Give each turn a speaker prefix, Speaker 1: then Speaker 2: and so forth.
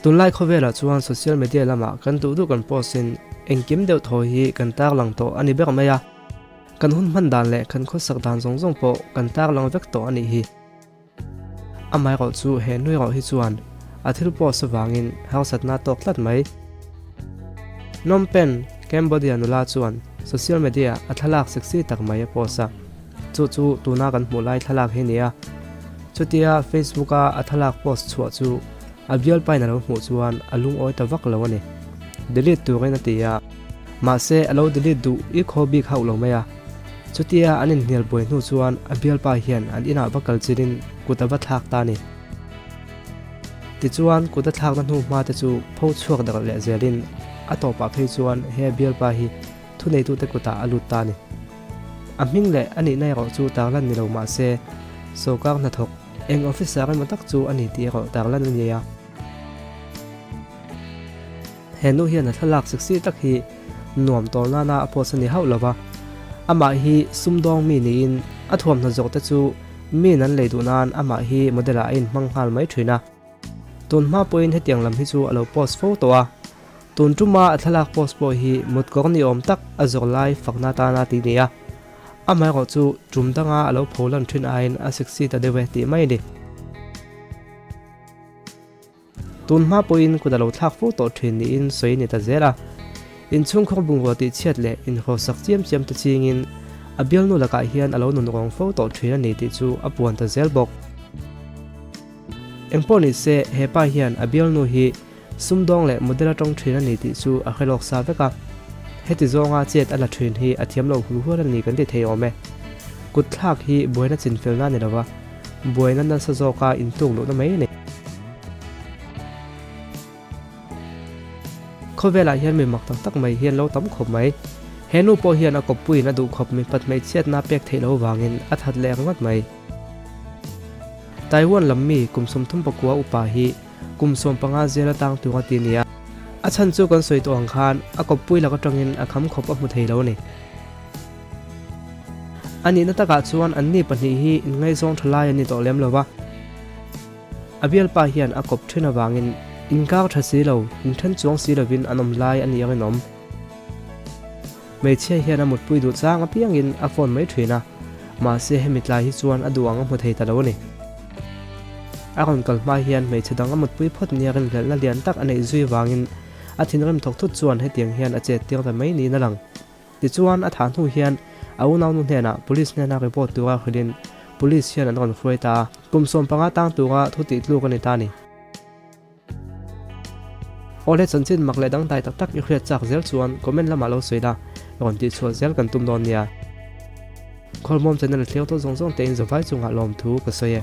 Speaker 1: Tunlai khawvelah chuan social media lamah kan duh duh kan post in engkim deuh thaw hi kan tarlang tawh a ni ber mai a. Kan hun hman dan leh kan khawsak dan zawng zawng pawh kan tarlang vek tawh a nih hi. Amaherawh chu he nui erawh hi chuan a thil post avangin harsatna a tawk tlat mai. Phnom Penh, Cambodia nula chuan social media a thlalak sexy tak mai a post a. Chu chu tuna kan hmuh lai thlalak hi nia. Chutia Facebook a a thlalak post chhuah chu a bialpain a lo hmuh chuan a lungawi ta vak lo a ni. Delete turin a ti a, mahse a lo delete duh i khaw bik hauh lo mai a. Chutia an inhnial buai hnu chuan a bialpa hian an inah va kal chirin kut a va thlak ta a ni. Tichuan kut a thlakna hnu hma te chu pho chhuak darh leh zelin a tawpah phei chuan he bialpa hi thuneitute kutah a lut ta a ni. A hming leh a nihna erawh chu tarlan ni lo mah se, sawrkar hnathawk eng officer emaw tak chu a ni tih erawh tarlan a ni a. He nu hian a thlalak sexy tak hi nuam tawl nana a post a ni hauh lo va, amah hi sumdawng mi niin a thuamhnaw zawk te chu miin an lei duh nan amah hi model ah a inhmang nghal mai thin a. Tun hma pawhin hetiang lam hi chu a lo post fo tawh a. Tun tuma a thlalak post pawh hi mutkawr ni awm tak a zawr lai fakna atana tih ni a, amaherawh chu tum danga a lo pho lan thin aiin a sexy ta deuh e tih mai a ni. Tun hma pawhin kut a lo thlak fo tawh thin niin sawi a ni ta zel a, inchhungkhur bungrua tih chhiat leh inhawsak chiam chiam te chingin a bialnu lakah hian a lo nun rawng fo tawh thin a ni tih chu a puan ta zel bawk. Engpawh ni se, he pa hian a bialnu hi sumdawng leh model a tawng thin a ni tih chu a hre lawk sa vek a. Heti zawnga chet a la thin hi a thiam lo hul hual a ni kan ti thei awm e. Kut thlak hi buaina chinfelna a ni lo va, buaina nasa zawka intuk luhna mai a ni. Khawvelah hian mi mak tak tak mai hian lo tam khawp mai. He nu pawh hian a kawppuiin a duh khawp mipat hmeichhiatna pek theih lo vangin a that leh ringawt mai. Taiwan lam mi kum 34 upa hi kum 15 zel atang tur a ti nia. A chhan chu kan sawi tawh ang khan a kawppui lak atangin a kham khawp a hmu thei lo a ni. A nihna takah chuan anni pahnih hi inngaizawng tha lai an ni tawh lem lo va. A bialpa hian a kawp then avangin inkar tha si lo, inthen chuang si lovin an awm lai a nih a rinawm. Hmeichhia hian a mutpui duh chang apiangin a phone mai thin a, mahse hemi tlai hi chuan a duh ang a hmu thei ta lo a ni. A rawn kal hma hian hmeichhe dang a mutpui phawt nia rinhlelhna lian tak a neih zui vangin a thinrim thawk thut chuan hetiang hian a chet tir ta mai niin a lang. Tichuan a thah hnu hian a unaunu hnenah police hnena report tura hrilhin police hian an rawn hruai ta a, kum 15 tang tura thu tih tluk a ni ta a ni. Awle chanchin mak leh dangdai tak tak i hriat chak zel chuan comment lamah lo sawi la, rawn tih chhuah zel kan tum dawn nia. Khawlhmawm channel thlir tawh zawng zawng tein zavai chungah lawmthu ka sawi e.